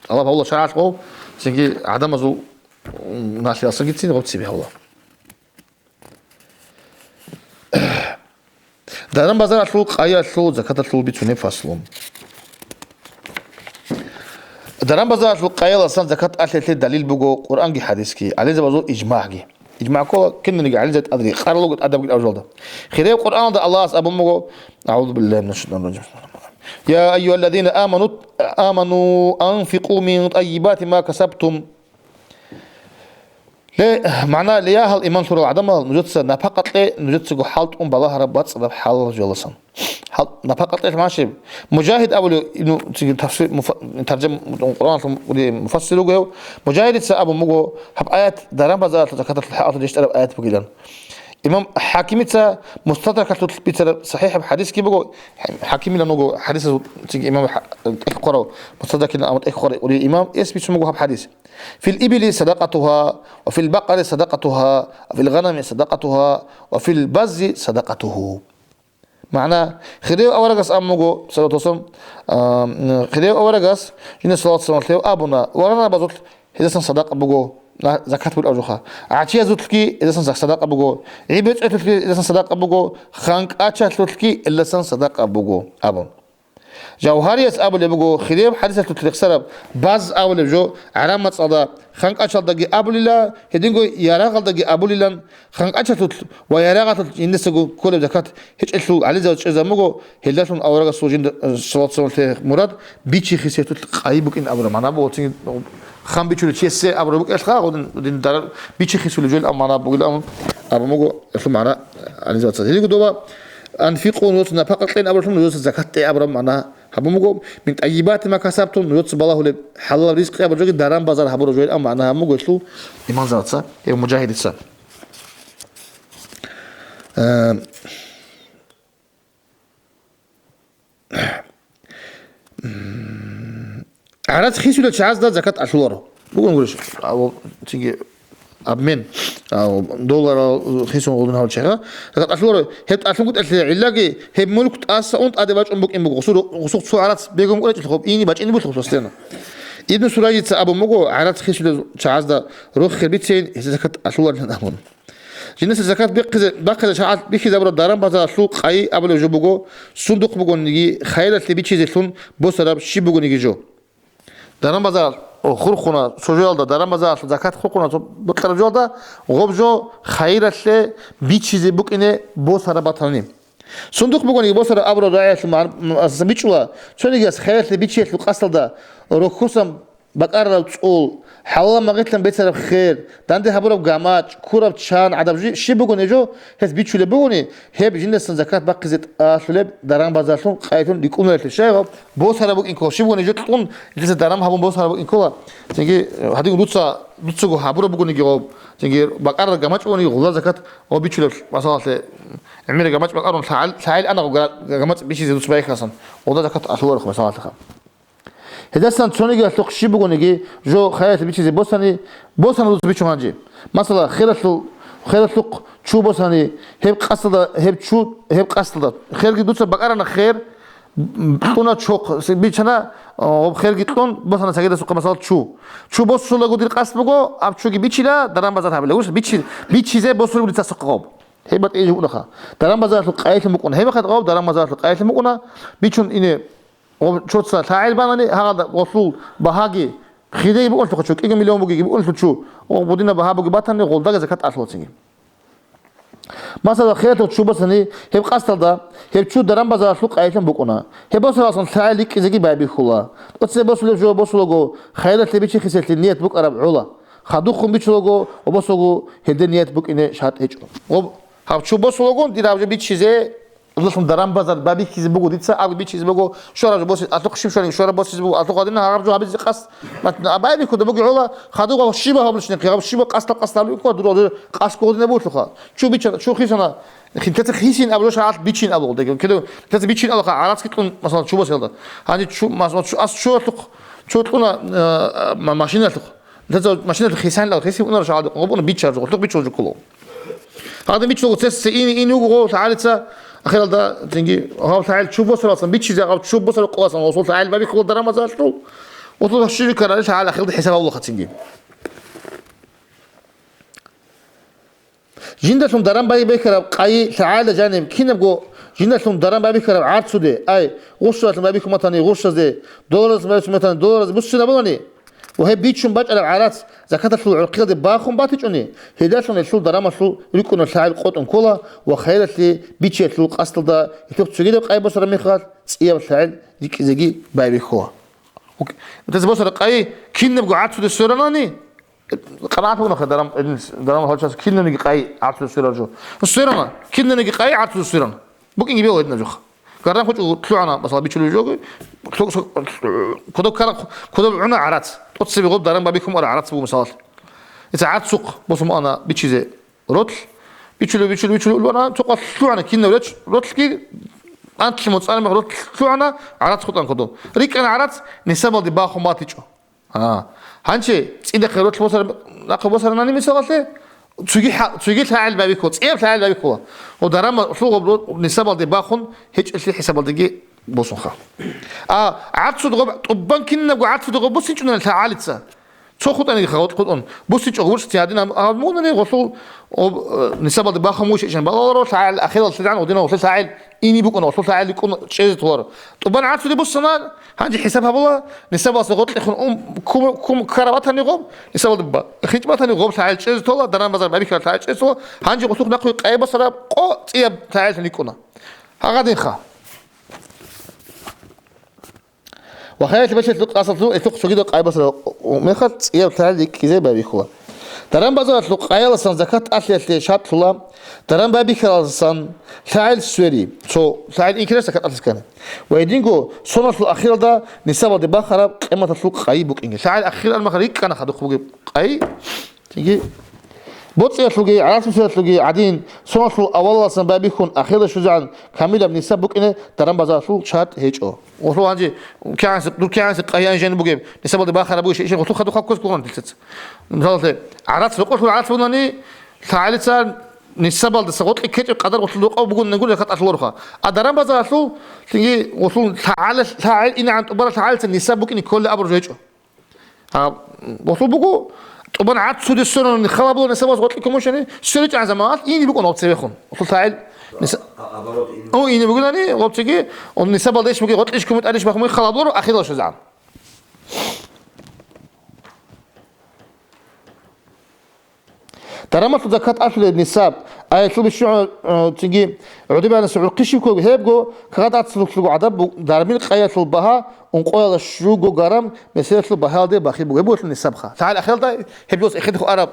тӀалаб гьавула шаргӀалъ гъо, цинги гӀадамазул налъиялсангицин гъоб цебе гьавула. Даран-базаралъул къайиялъул закаталъул бицунеб фаслу. Даран-базаралъул къайиялдасан закат алъелъе далил буго Къуръанги хӀадисги, гӀалимзабазул ижмагӀги. ИжмагӀ ккола киналниги гӀалимзаби тӀаде рекъарал руго тӀадабги тӀад жоялда. Хирияб Къуръаналда Аллагьас абун буго: «АгӀузу биллагьи минаш шайтанир ражим. Я айюгьаллазина аману, аману анфикъу мин тӀайибати ма касабтум». Ле, магӀна, ле, я гьал иман лъурал гӀадамал, нужеца напакъа кье, нужецаго хӀалтӀун балагьараб бацӀцӀадаб хӀалалъ жоялдасан. ХӀал-, напакъа кьелъ машиб. Мужагьид абулев, ну, циги тафсир, муфа-, таржам, Къуръаналъул муфассир ругев, Мужагьидица абун буго, гьаб аят даран-базаралъул закаталъул хӀакъалъулъ рещтӀараб аят бугилан. Имам ХӀакимица Мустадракалъулъ бицараб сахӀихӀаб хӀадисги буго, ХӀакимилан вуго хӀадисазул циги имам ХӀа-, тӀехь хъварав, Мустадракилан абун тӀехь хъварав имам, эс бицун буго гьаб хӀадис. Фил ибили садакъатугьа, ва фил бакъари садакъатугьа, ва фил гъанами садакъатугьа, ва фил баззи садакъатугьу. МагӀна, хирияв аварагас абун буго, саллаллагьу гӀалайгьи ва саллам, а, хирияв аварагас, жинда саллаллагьу гӀалайгьи ва саллам, лъев абуна, варанабазулъ гьездасан садакъа буго, на-, закат бугеб абжуха. ГӀачиязулъги гьездасан зак-, садакъа буго, гӀи-бецӀолъулъги гьездасан садакъа буго, хан кӀачалъулъги гьелдасан садакъа буго, абун. Жавгьарияс абулеб буго, хирияб хӀадисалъулъ рехсараб баз абулеб жо гӀараб мацӀалда, хан кӀачалдаги абулила, гьединго ярагъалдаги абулилан, хан кӀачалъулъ ва ярагъалъулъ жиндасаго кколеб закат гьечӀелъул гӀалимзабаз чӀезабун буго, гьелдалъун аварагасул жинда, э, саллаллагьу гӀалайгьи ва саллам, мурад, бичихъи сетулъ къайи букӀин абураб магӀна буго, цинги хан бичулев чиясе абураб букӀелъха, гъодин, гъодин даран бичихъи сулев жойил аб магӀна бугилан абун буго, гьелъул магӀна гӀалимзабаца. Гьединго доба анфикъу, нужеца напакъа кьейин абуралъун, нужеца закат тӀе абураб магӀна гьабун буго, мин тӀайибати ма касабтум, нужеца балагьулеб хӀалалаб ризкъи абураб жоги даран-базар гьабураб жойил аб магӀна гьабун буго гьелъул имамзабаца, гьев Мужагьидица. Э, ГӀарац хисулел чагӀазда закат алъуларо. Бугун гурищ, а, цинги обмен, а, долларал хисун гъудун гьав чагӀа. Закат алъуларо, гьеб алъунгутӀелъе гӀиллаги, гьеб мулк тӀаса ун тӀаде бачӀун букӀин буго. Гъусу-, гъусухъ цо гӀарац бегун гуречӀелъ, гъоб ини бачӀине булъ гъусу стена. Ибн Сураджица абун буго, гӀарац хисулел чагӀазда рохел бицейин, гьесда закат алъуларилан абун. Жинаса закат бихъизе, бахъизе шагьат бихьизабураб даран-базаралъул къайи абулеб жо буго, сундухъ бугониги, хайиралъе бичизелъун босараб щиб бугониги жо. Даран-базаралъ, о, хурхуна, цо жоялда даран-базаралъул закат хурхуна, цо бокьараб жоялда, гъоб жо хайиралъе бичизе букӀине босараб батани. Сундухъ бугониги босараб абураб рагӀиялъул мар-, м-, асасан бичӀчӀула, цонигияс хайиралъе бичиялъул къасдалда рохьусан бакӀарараб цӀул, хӀалалаб магъилъан бецараб хер, данде гьабураб гамачӀ, ккураб чан, гӀадаб жи-, щиб бугони жо, гьес бичулеб бугони, гьеб жиндасан закат бахъизе тӀалъулеб даран-базаралъул къайилъун рикӀкӀунарелъул. Щай гъаб? Босараб букӀин ккола. Щиб бугони жо кьун, гьелдаса даран гьабун босараб букӀин ккола. Цинги, э, гьадин дуца, дуцаго гьабураб бугониги гъоб. Цинги бакӀарараб гамачӀ бугониги гъулда закат гъоб бичулеб масалалъе, гӀемераб гамачӀ бакӀарун лъагӀел, лъагӀел ана гъоб гра-, гамачӀ бичизе дуц байхасан, гъулда закат алъуларухъ масалалъеха. Гьедасан цониги алъухъ щиб бугониги, жо хайиралъе бичизе босани, босана дуца бичун гьанже. Масала, хералъул, хералъухъ чу босани, гьеб къасдалда, гьеб чу, гьеб къасдалда. Херги дуца бакӀарана хер, м, кьуна чохъ, се-, бичана, о, херги кьун, босана цагидасухъа, масала, чу. Чу босулаго дир къасд буго, аб чуги бичила, даран-базар гьабила. Гурищ, бичи-, бичизе босулеб лицасухъа гъоб. Гьеб батӀияб жо букӀунаха. Даран-базаралъул къайилъун букӀуна. Гьеб хатӀ гъоб даран-базаралъул къайилъун букӀуна, бичун ине Гъоб чоца лъагӀел банани, гьагъалда гъолъул багьаги хиреги букӀунлъухъа чу, кӀиго миллион бугеги букӀунлъу чу, гъоб гъудина багьа буги батани, гъолдаги закат алъулацинги. Масала, хералъухъ чу босани, гьеб къасдалда, гьеб чу даран-базаралъул къайилъун букӀуна. Гьеб босаралсан лъагӀел рикӀкӀизеги байбихьула. ТӀоцебе босулеб жо босулаго, хайиралъе бичи-хисиялъе ният букӀараб гӀола. Хадухъун бичулаго ва босулаго гьелде ният букӀине шартӀ гьечӀо. Гъоб гьаб чу босулаго, дир гьаб жо бичизе Аллагьлъун даран-базар бабихьизе буго дица, абу бичизе буго, шора жо боси, алъухъ щиб шорин, шора босизе буго, алъухъ гьадин гьаб жо гьабизе къасд. Мат-, а байбихьуда бугӀула, хадуга щиба гьаблъичӀнихъе, гьаб щиба къасдал къасд гьабулеб ккола, дур гьадур къасд гьодин гьабулелъулха. Чу бича-, чу хисана, хинтаца хисин абу жо шагьат бичин абу гьелда. Кеда, кедаца бичин абулха, гӀарацги кьун, масала, чу босиялда. Гьаниб чу, масала, чу, ас чу алъухъ, чу кьуна, э, ма-, машиналъухъ. Нилъеца машиналъ хисанилал, хисин унар шагьадикъун, гъуб уна биччаржо, гъурлъух биччулжо кколо. Гьадин биччулго цесица ини, ини вуго гъов лъагӀалица, ахиралда цинги гъав лъагӀел чуб босаралсан, биччизе гъав чуб босарал къоласан, гъосул лъагӀел бабихьула дарамазалъул, гъосул щиб бикарали лъагӀел ахиралда хӀисаб гьабулаха цинги. Жиндалъун даран байбихьараб къайи лъагӀалда жаниб кинабго жиндалъун даран байбихьараб гӀарцуде, ай, гъурщалъун байбихьун батани гъурщазде, долларазлъун байбихьун батани долларазде буссинабулани, ва гьеб бичун бачӀараб гӀарац закаталъул гӀурхъиялде бахун батичӀони, гьелдалъун гьелъул дарамалъул рикӀкӀунаб лъагӀел къотӀун ккола ва хайралъе бичиялъул къасдалда гьелъухъ цогидаб къай босараб мехалъ цӀияб лъагӀел рикӀкӀизеги байбихьула. Гьес босараб къай кинабго гӀарцуде сверанани, къанагӀат гьабуна хъе дарам-, дарамал гьалчияс кинабниги къай гӀарцуде сверараб жо. Сверана, кинабниги къай гӀарцуде сверана. БукӀинги бегьула гьединаб жоха. Гардан хъучӀ лъугӀана, масала, бичулеб жоги, лъу-, со-, кодоб ккара, кодоб гӀуна гӀарац. ТӀоцебе гъоб даран бабихьун ара гӀарац буго, масала. Ица гӀарцухъ босун ана бичизе ролъ. Бичулев, бичулев, бичулев, улбана, цо къвалъ лъугӀана, кинав реч, ролъги, анлъи моцӀалеб мех ролъ лъугӀана, гӀарац хутӀан кодоб. РикӀкӀана гӀарац, нисабалде бахун батичӀо. А, гьанже цӀидахъе ролъ босар-, нахъе босаранани мисалалъе, цоги хӀа-, цоги лъагӀел бабихьула, цӀияб лъагӀел бабихьула. Ва дарамалъул гъоб ро-, нисабалде бахун, гьечӀелъи хӀисабалдеги босунха. А гӀарцуд гъоб тӀубан кинабго гӀарцуд гъоб бусинчӀунани лъагӀалица. Цо хутӀаниги хават хутӀун. БусинчӀо гъурцӀи гьадин гьаб-, гьаб мугънани гъолъул гъоб, э, нисабалде бахун вугищ ишан. Балаларо лъагӀел ахирал лъилан гъодинав гъолъе лъагӀел ини букӀуна, гъолъул лъагӀел рикӀкӀун чӀезе толаро. ТӀубан гӀарцуде буссана, гьанже хӀисаб гьабула, нисабалъе гъоркьехун ум кум, кум ккараб батани гъоб, нисабалде ба-, хинчӀ батани гъоб лъагӀел чӀезе тола, даран-базар бабихьараб лъагӀел чӀезе тола, гьанже гъолъухъ нахъуги къай босараб къо цӀияб лъагӀелъун рикӀкӀуна. Гьагадинха. Ва хайралъе бачелъул къасалъул гьелъухъ цогидал къай босараб мехалъ цӀияб лъагӀел рикӀкӀизе байбихьула. Даран-базаралъул къаяласан закат тӀалъиялъе шартлъула, даран байбихьараласан лъагӀел свери, цо лъагӀел инкилар закат тӀалъискани. Ва гьединго соналъул ахиралда нисабалде бахараб къиматалъул къайи букӀинги. ЛъагӀел ахир армаха рикӀкӀана хадухъ бугеб къайи. Цинги боцӀиялъулги, гӀарацмисалалъулги гӀадин, соналъул авалаласан байбихьун ахирда щвезегӀан камилаб нисаб букӀине даран-базаралъул шартӀ гьечӀо. Гъолъул гьанже кигӀанси, дур кигӀанси къайян жени бугеб, нисабалде бахараб бугищ, ишин гъолъухъа духъа ккоз кколгъан дилъаца. Мисалалъе, гӀарац рокъолъул гӀарац бугони, лъагӀалица нисабалдаса гъоркье ккечӀеб къадар гъолъул рокъов бугун нагур закат тӀалъуларха. А даран-базаралъул, цинги гъолъул лъагӀалил-, лъагӀел инегӀан тӀубараб лъагӀалица нисаб букӀине кколеб абураб жо гьечӀо. А, гъолъул буго, тӀубан гӀарцуде сверун халаб буго нисабалъ гъоркье кумушани, сверичӀан заманалъ ини букӀун гъоб цебехун. Гъолъул лъагӀел ниса-, о, ини бугилани, гъоб цеги, он нисабалда иш буги, гъоркье иш кумутӀарищ бахмуги халаб лоро, ахирал щвезегӀан. Дарамалъул закат тӀалъулеб нисаб, аялъул бищун, э, цинги гӀодобе гьанасе гӀурхъи щиб ккоги, гьебго кагъат ацлуглъуго гӀадаб бу-, дармил къаялъул багьа ункъоялда щуго грамм меселалъул багьаялде бахи буго. Гьеб бугелъул нисабха. ЛъагӀел ахиралда гьеб жос эхедухъ араб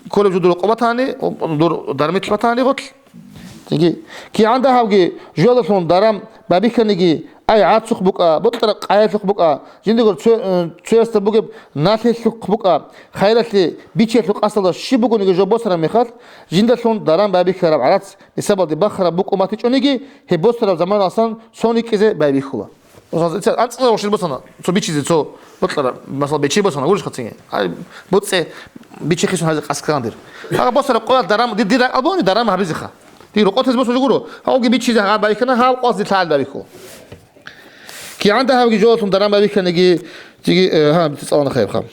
кколеб жо дур рокъоб батани, дур дармилъ батани гъорлъ. Цинги, кигӀан дагьабги жоялдалъун даран бабихьаниги, ай, гӀарцухъ букӀа, бокьараб къаялъухъ букӀа, жиндего цо-, э, цоясда бугеб налъилъухъ букӀа, хайралъе, бичиялъул къасдалда щиб бугониги жо босараб мехалъ, жиндалъун даран бабихьараб гӀарац нисабалде бахараб букӀун батичӀониги, гьеб босараб заманаласан сон рикӀкӀизе байбихьула. АнцӀила гъурщизе босана, цо бичизе, цо бокьара, масала, бечи босана, гурищха цинги. Ай, боцӀе, бичи хисун гьазе къасд ккарандир. Гьагъа босара къоялъ дарам, дир, дир ракӀал бони дарам гьабизеха. Дир рокъотез босун жо гуро, гьавги бичизе гьагъа байхьана, гьав къоялъ дир лъагӀел байхьу. КигӀан дагьабги жоялъун дарам байхьаниги, диги, э, гьа, бици цӀалана хайбха.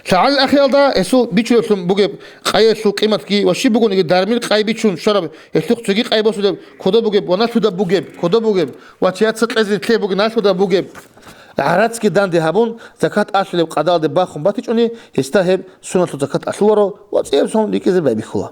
ЛъагӀалил ахиралда гьесул бичулеблъун бугеб къайилъул къиматги ва щиб бугониги дармил къай бичун щвараб гьелъухъ цоги къай босулеб кодоб бугеб ва налъудаб бугеб, кодоб бугеб ва чияца кьезе лъе бугеб налъудаб бугеб гӀарацги данде гьабун, закат алъулеб къадалде бахун батичӀони, гьесда гьеб суналъул закат алъуларо ва цӀияб сон рикӀкӀизе байбихьула.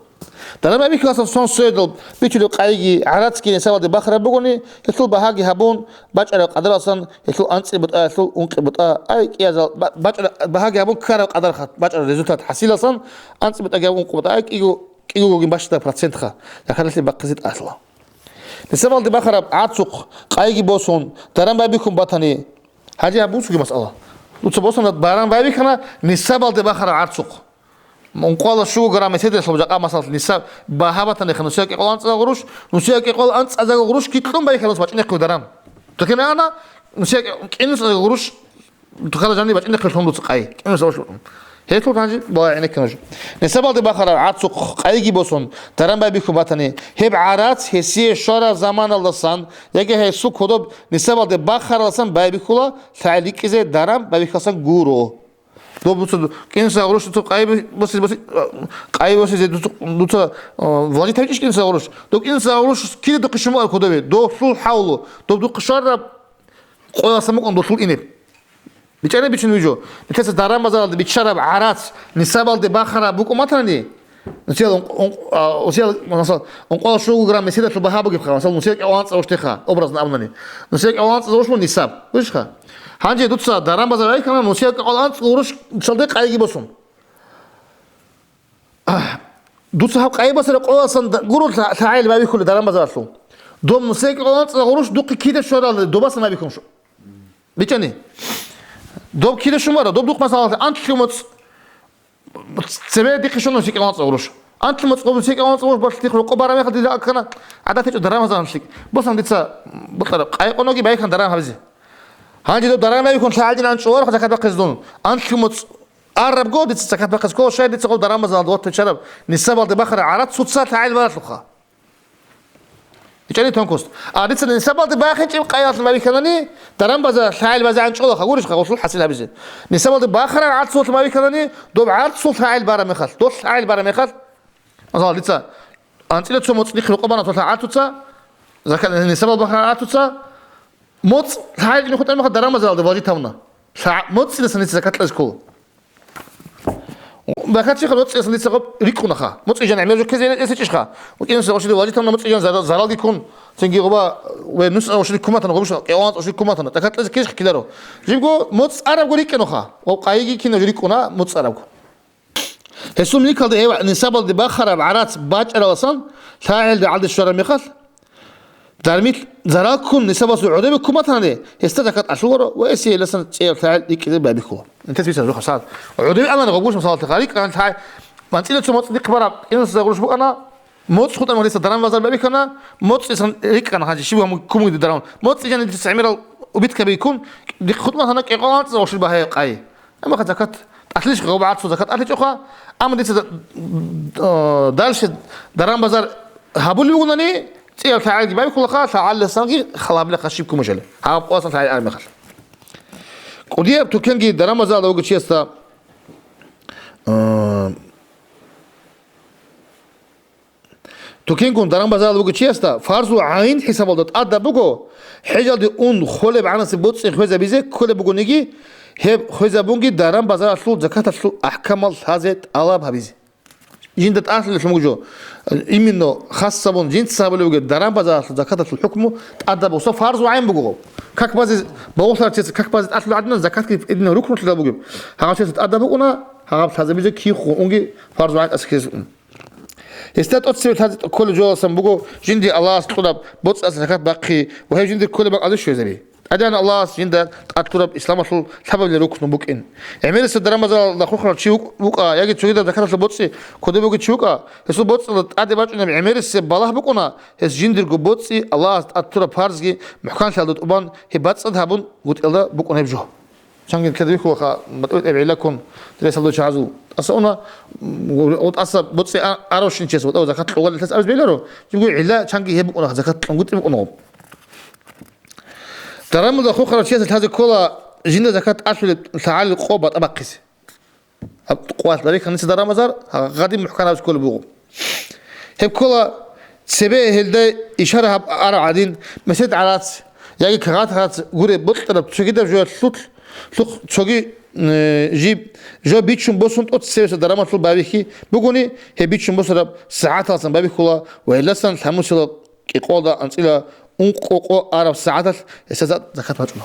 Даран байбихьуласан сон соялдал бичулеб къайги гӀарацги нисабалде бахараб бугони, гьелъул багьаги гьабун, бачӀараб къадаралсан гьелъул анцӀила бутӀаялъул ункъи бутӀа, ай, кӀиязал ба-, бачӀараб багьаги гьабун ккараб къадарха, бачӀараб результат хӀасилалсан анцӀила бутӀаги гьабун ункъи бутӀа, ай, кӀиго, кӀиго гогин бащдаб процентха, закаталъе бахъизе тӀалъула. Нисабалде бахараб гӀарцухъ къайги босун, даран байбихьун батани. Гьанже гьаб буцуги масъала. Дуца босана даран байбихьана нисабалде бахараб гӀарцухъ. Ункъвала щуго грамм эседалъул жакъа масал нисаб багьа батани, нусияб кӀикъоялда анцӀазда гъурущ, нусияб кӀикъоялда анцӀазда гъурущ китлъун байбихьана бачӀинехъе даран. Тохине ана, нусияб кӀикъоялда анцӀазда гъурущ, тухала жаниб бачӀинехъе лъун дуца къай. КӀинусда гъурущ. Гьелъул гьанже балагьи гӀенекке нуж. Нисабалде бахараб гӀарцухъ къайги босун, даран байбихьун батани, гьеб гӀарац гьесие щвараб заманалдасан яги гьесул кодоб нисабалде бахаралдасан байбихьула, лъагӀел рикӀкӀизе даран байбихьалдасан гуро. Доб дуца кӀинусда гъурущ дуца къай босизе, боси-, къай босизе дуца, дуца, а, вложить гьабичӀищ кӀинусда гъурущ. Доб кӀинусда гъурущ кида духъе щун бугеб кодобе? Досул хӀавлу. Доб духъе щвараб къоялдасан букӀун досул инеб. БичӀчӀараб бичун вижу. Нилъеца даран базаралда биччараб гӀарац нисабалде бахараб букӀун батани, нусиял ункъ-, ункъ-, а, нусиял, масал, ункъоялда щуго грамм эседалъул багьа бугебха, масал, нусияб кӀикъоялда анцӀазда гъурущ теха, образно абунани. Нусияб кӀикъоялда анцӀазда гъурущ буго нисаб. Бужищха? Гьанже дуца даран базаралде байбихьана нусияб кӀикъоялда анцӀазда гъурущ, цалде къайги босун. Дуца гьаб къайги босараб къоялдасан да-, гуро лъа-, лъагӀел байбихьулеб даран базаралъул. Доб нусияб кӀикъоялда анцӀазда гъурущ духъе кида щваралде, добасан байбихьун щу. БичӀчӀани. Доб кида щун бара, доб духъ масалалъе анлъго моцӀ цебе дихъе щвана нусияб кӀикъоялда анцӀазда гъурущ. Анлъго моцӀ гъоб нусияб кӀикъоялда анцӀазда гъурущ бахъ дихъ рокъоб бараб мехалъ дида аккана, гӀадатичӀо даран базаралъ лъикӀ. Босан дица бокьараб къайги къоноги байбихьана даран гьабизе. Гьанже доб даран байбихьун лъагӀел дин анчӀо варха закат бахъизе дун. Анлъго моцӀ арабго дица закат бахъизе ккола, щай дица гъоб даран базаралда ватичӀараб нисабалде бахараб гӀарац цоцазда лъагӀел баралъулха. БичӀчӀани тонкость. А дица нисабалде бахинчӀеб къайги байбихьанани, даран базаралъ лъагӀел базе анчӀолаха, гурищха гъосул хӀасил гьабизе. Нисабалде бахараб гӀарцулъ байбихьанани, доб гӀарцул лъагӀел бараб мехалъ, дол лъагӀел бараб мехалъ, масала, дица анцӀила цо моцӀ дихъ рокъоб бана, цо лъагӀел цоца, закат, нисабалде бахараб гӀарцуца, моцӀ лъагӀел дин хутӀараб мехалъ даран базаралда вложить гьабуна. ЛъагӀ-, моцӀидасан дица закат кьезе ккола. Бахъачи хал моцӀидасан дица гъоб рикӀкӀунаха. МоцӀи жан гӀемер жо ккезе гьечӀищха? МоцӀидасан гъошиде вложить гьабуна, моцӀи жан зара-, заралги ккун, цинги гъоба ве нус гъошиде ккун батана, гъобищ кӀикъоялда анцӀ гъошиде ккун батана. Закат кьезе ккелищха ккеларо? Жибго моцӀ арабго рикӀкӀунаха. Ва къайги кинабго рикӀкӀуна моцӀ арабго. Гьесул микалда гьев нисабалде бахараб гӀарац бачӀаралдасан лъагӀел рагӀалде щвараб мехалъ, дармил зарал ккун нисабасул гӀодобе ккун батани, гьесда закат кьоларо ва гьесие гьелдасан цӀияб лъагӀел рикӀкӀине байбихьула. Интес бицараб жо хасал. ГӀодобе алани гъобгуш масалалъе гъарикь лъагӀел, анцӀила цо моцӀ дихъ бараб кӀинусда гъурущ букӀана, моцӀ хутӀараб мехалъ дица даран базаралъ байбихьана, моцӀидасан рикӀкӀана, гьанже щиб гьаму-, кумуги даран. МоцӀи жан дица гӀемерал убиткаби ккун, дихъ хутӀун батана кӀикъоялда анцӀазда гъоши багьаяб къай. Амма закат тӀалъилищха, гъоб гӀарцул закат тӀалъичӀоха, амма дица да-, э, дальше даран базар гьабулеб бугони, цӀияб лъагӀелги байбихьулаха, лъагӀалиласанги хал гьабилаха щиб кумушали. Гьаб къоялдасан лъагӀел араб мехалъ. КӀудияб тукенги даран базаралда вугев чиясда, э, Тукенгун даран базаралда вугев чиясда фарзул гӀайн хӀисабалда тӀадаб буго, хӀежалде ун холеб гӀанасеб боцӀи хвезабизе кколеб бугониги, гьеб хвезабунги даран базаралъул закаталъул ахӀкамал лъазе тӀалаб гьабизе. Жинда тӀалъулелъун буго жо, именно хас гьабун, жинца гьабулеб бугеб даран базаралъул закаталъул хӀукму тӀадаб буго, фарзул гӀайн буго. Как базе, багъулъарав чияс как базе тӀалъулеб гӀадинан, закатги гьединаб рукнулъидал бугеб. Гьагъав чияс тӀадаб букӀуна, гьагъаб лъазабизе кив хъугьунги фарзул гӀайн тӀаса ккезе. Гьесда тӀоцебе лъазе кколеб жоялдасан буго жинде Аллагьас кьураб боцӀиялъ закат бахъи ва гьеб жиндир кколеб бакӀалде щвезаби. ТӀадегӀан Аллагьас жинда тӀад ккураб исламалъул лъабабилеб рукну букӀин. ГӀемерисеб даран базаралда хурхарав чи вукӀ-, вукӀа яги цогидаб закаталъул боцӀи кодоб бугев чи вукӀа, гьесул боцӀиялда тӀаде бачӀунеб гӀемерисеб балагь букӀуна, гьес жиндирго боцӀи, Аллагьас тӀад ккураб парзги мухӀканлъиялда тӀубан, гьеб бацӀцӀад гьабун гутӀиялда букӀун гьеб жо. Чанги ккеда бихьулаха, батӀи-батӀи гӀилла ккун, ресалда чагӀазул. ТӀаса уна, м, о, тӀаса боцӀи а-, аравщинчияс, ва тӀаса закат кьоларелъас абизе бегьуларо, жибго гӀилла чанги гьеб букӀуна, закат кьун гутӀи букӀуна. Даран базаралда хурхарав чияс лъазе ккола жинда закат тӀалъулеб лъагӀалил къо батӀа бахъизе. Гьаб къоялъ барихьана дица даран базар, гьадин мухӀкан гьабизе кколеб буго. Гьеб ккола цебе гьелда ишара гьаб-, арав гӀадин, месед гӀарац яги кагъат гӀарац гуреб бокьараб цогидаб жоялъулъ, лъухъ цоги, э, жиб жо бичун босун тӀоцебесеб дарамалъул байбихьи бугони, гьеб бичун босараб сагӀаталдасан байбихьула ва гьелдасан лъабнусилаб кӀикъоялда анцӀила ункъо къо араб сагӀаталъ гьесда закат бачӀуна.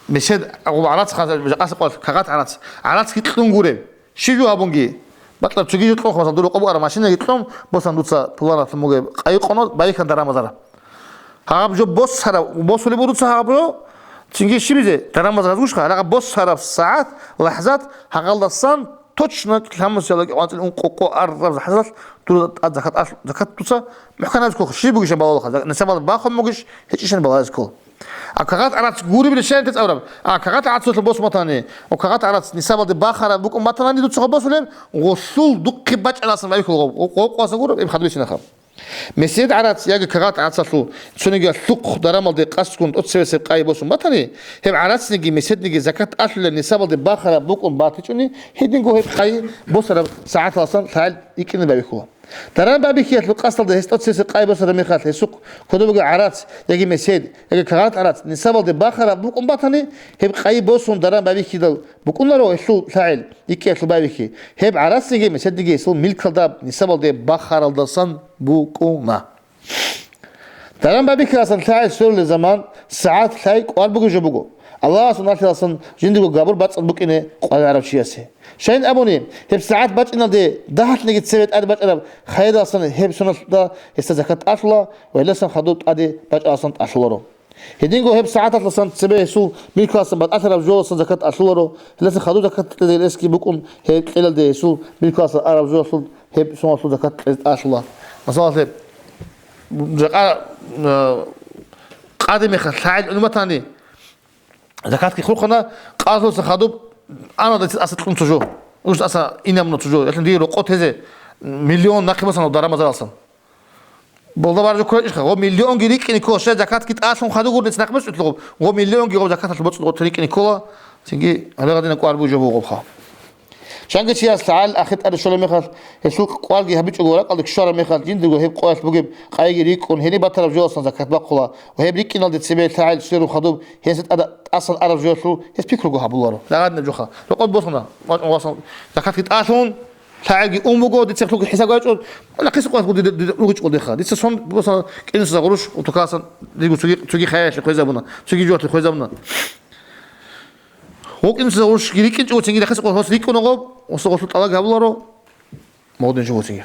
Месед гӀарац, жакъасеб къоялъ кагъат гӀарац, гӀарацги кьун гуреб. Щиб жо гьабунги, бокьараб цоги жо кьун, масала, дур рокъоб араб машинаги кьун, босан дуца пуланаб бугеб къайи къо байбихьана даран базаралъ. Гьаб жо босараб, босулеб буго дуца гьаб жо, цинги щибизе, даран-базар гьазгушха, гьарагъа босараб сагӀат, лахӀзат, гьагъалдасан точно лъамусиялдаги къванцӀил ун къо-, къо араб лахӀзаталъ дур тӀад закат алъ-, закат дуца мухӀканаб ккола, щиб бугищан балагьулаха, нисабалде бахун бугищ, гьечӀищан балагьуларо. А кагъат гӀарац гуреб рещаниятец абураб, а кагъат гӀарацалъул босун батани, о, кагъат гӀарац нисабалде бахараб букӀун батани дуца гъоб босулеб, гъолъул духъе бачӀарасан байхьул гъоб, гъо-, гъо-, къваса гуреб, гьеб хадуб бицина хаб. Месед гӀарац яги кагъат гӀарацалъул цониги лъухъ дарамалде къасдгун тӀоцебесеб къайи босун батани, гьеб гӀарацниги меседниги закат алъулел нисабалде бахараб букӀун батичӀони, гьединго гьеб къайи босараб сагӀаталасан лъагӀел рикӀкӀине байбихьула. Даран байбихьиялъул къасдалда гьес тӀоцебесеб къайи босараб мехалъ гьесухъ кодобаги гӀарац, яги месед, яги кагъат гӀарац нисабалде бахараб букӀун батани, гьеб къайи босун даран байбихьидал букӀунаро гьелъул лъагӀел. РикӀкӀиялъул байбихьи, гьеб гӀарацниги меседниги гьесул милкалда нисабалде бахаралдасан букӀуна. Даран байбихьиласан лъагӀел сверулел заман, сагӀат, лъай кӀвар бугеб жо буго, Аллагьасул налъиласан жиндирго габур бацӀцӀад букӀине къваригӀарав чиясе. Щайин абуни, гьеб сагӀат бачӀиналде дагьалъниги цебе тӀаде бачӀараб хайиралъасан гьеб соналъда гьесда закат тӀалъула ва гьелдасан хадуб тӀаде бачӀаралъасан тӀалъуларо. Гьединго гьеб сагӀаталъасан цебе гьесул милкалъасан батӀалъараб жоялъасан закат тӀалъуларо, гьелдасан хадуб закат кьезе гьелесги букӀун гьеб кьелалде гьесул милкалъасан араб жоялъул гьеб соналъул закат кьезе тӀалъула. Масала, гьеб жакъа, э, къаде мехалъ лъагӀел унматани, закатги хурхана, къалъуса хадуб ана даци аса кьун цо жо. Уж аса инамуна цо жо. Ялъун дие рокъо тезе миллион нахъе басан даран-базаралсан. Болда баржу кколечӀищха, гъо миллионги рикӀкӀине ккола, щай закатги тӀалъун хадугурниц нахъбуцӀулъугъуб, гъо миллионги гъо закаталъ боцӀулгъо рикӀкӀине ккола, цинги гьале гъадина кӀвар бугеб жо бугъубха. Чанги чияс лъагӀел ахир тӀаде щолеб мехалъ, гьелъул кӀварги гьабичӀого ракӀалде ккараб мехалъ, жиндирго гьеб къоялъ бугеб къайиги рикӀкӀун, гьениб батараб жоялсан закат бахъула ва гьеб рикӀкӀиналде цебе лъагӀел сверун хадуб гьесда тӀаса-, тӀасан араб жоялъул гьес пикруго гьабуларо. Рагъадинаб жоха, рокъоб босуна, вачӀун васан, закатги тӀалъун, лъагӀелги ун буго, дица лъугьа хӀисаб гьабичӀо, нахъисеб къоялъ дида, дида лугьичӀо диха. Дица сон босана кӀинусазда гъурущ, утукасан, дирго цоги, цоги хӀаялъе хвезабуна, цоги жугьалъе хвезабуна. Гъо кӀинусазда гъурущги рикӀкӀинчӀо, цинги нахъисеб къоялъ гьос рикӀкӀуна гъоб, гъосда гъолъул тӀалаб гьабуларо, мугъдин жо цинги.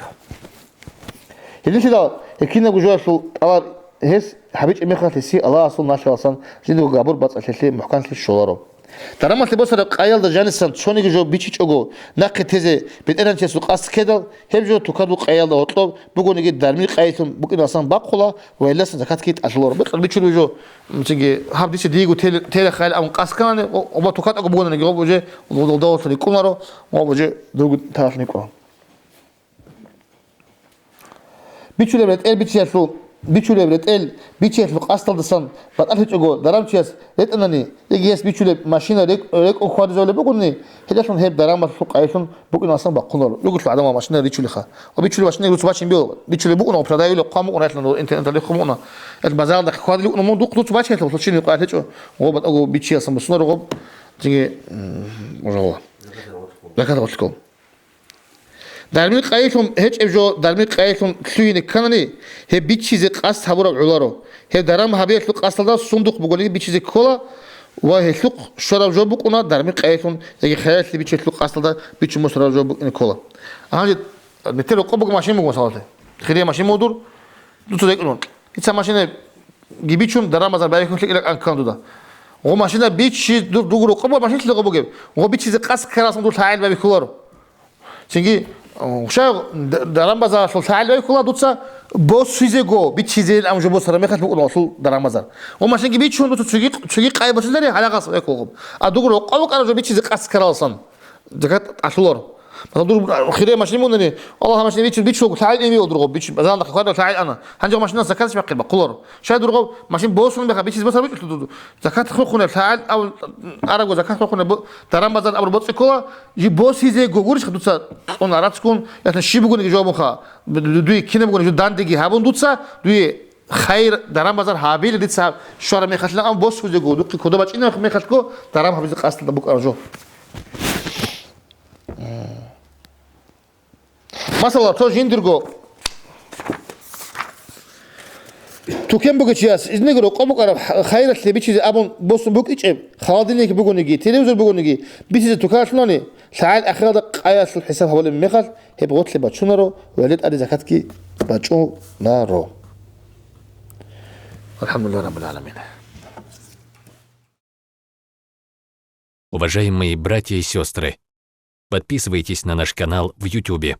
Гьединлъидал гьеб кинабго жоялъул тӀалаб гьес гьабичӀеб мехалъ гьесие Аллагьасул налъиласан жиндирго габур бацӀцӀалъи мухӀканлъи щоларо. Дарамалъе босараб къайиялда жанисан цониги жо бичичӀого нахъе тезе БетӀергьанчиясул къасд ккедал, гьеб жо тукадул къайиялда гьоркьоб бугониги дармил къайилъун букӀиналдасан бахъула ва гьелдасан закатги тӀалъуларо. Бокьун бичулеб жо, м, цинги гьаб дица диего тел-, телехъайилан абун къасд ккани, о-, оба тукатӀаго бугониги гъоб уже, гъоб, гъоб давлалъун рикӀкӀунаро, гъоб уже дургу талалъун рикӀкӀунаро. Бичулеб ретӀел бичиялъул, бичулеб ретӀел бичиялъул къасдалдасан батӀалъичӀого дарамчияс ретӀанани, яги гьес бичулеб машина рекӀ-, рекӀун хьвадизабулеб бугони, гьелъун гьеб дарамалъул къайилъун букӀиналдасан бахъунаро. Ругелъул гӀадамал машина ричулеха. Ва бичулеб машина руц бачин бел, бичулеб букӀуна, продавили хъван букӀуна, гьелъун интернеталде хъван букӀуна. Гьел базаралда хьвадили букӀуна, мун духъ дуц бачелъул, лъучини къайилъичӀо. Гъо батӀаго бичиясан бусунаро гъоб, цинги, м, ужала. Закат гъорлъ ккол. Дармил къайилъун гьечӀеб жо дармил къайилъун лъугьине кканани, гьеб бичизе къасд гьабураб гӀоларо. Гьеб даран гьабиялъул къасдалда сундухъ бугониги бичизе ккола ва гьелъухъ щвараб жо букӀуна дармил къайилъун яги хӀаялъе бичиялъул къасдалда бичун босараб жо букӀине ккола. Гьанже метер рокъоб буго машин буго, масалалъе. Хирияб машин буго дур, дуца рекӀун. Дица машина гибичун даран-базар байхьулъи кӀилакӀан ккан дуда. Гъо машина бичи ду-, дугу рокъоб машин лъугъа бугеб. Гъо бичизе къасд ккаралсан дур лъагӀел байбихьуларо. Цинги, о, щай д-, даран-базаралъул лъагӀел байбихьула дуца босизего, бичизейилан жо босараб мехалъ букӀуна гъолъул даран-базар. Гъо машинги бичун дуца цоги, цоги къай босилари гьалагъас байбихьулгъуб. А дугу рокъоб букӀараб жо бичизе къасд ккаралсан. Закат тӀалъуларо. Масала, дур хире машин мунани, Аллагь машин бичи-, бичулго лъагӀел эми дургъо, бичи, базаралда хъвараб лъагӀел ана. Гьанже машина закат бахъи бахъуларо. Щай дургъо машин босун беха, бичиз босар бичулъу дуду. Закат хурхуне лъагӀел ав-, арабго закат хурхуне бо-, даран-базар абур боцӀи ккола, жи босизе гогурищха дуца кьун арацгун, ясна щиб бугониги жо абунха, ду-, ду-, дуе кинаб бугони жо дандеги гьабун дуца, дуе хайир даран-базар гьабил дица щвараб мехалъ, ам босузе го, духъе кодоб бачӀинаб мехалъго, даран гьабизе къасдалда букӀараб жо. Масала, цо жиндирго тукен бугев чияс, изниги рокъоб букӀараб хайиралъе бичизе абун босун букӀичӀеб, холодильник бугониги, телевизор бугониги, бичизе туканалъунани, лъагӀел ахиралда къайилъул хӀисаб гьабулеб мехалъ, гьеб гъорлъе бачунаро ва гьелде тӀаде закатги бачӀунаро. الحمد لله رب العالمين. Уважаемые братья и сестры, подписывайтесь на наш канал в Ютубе.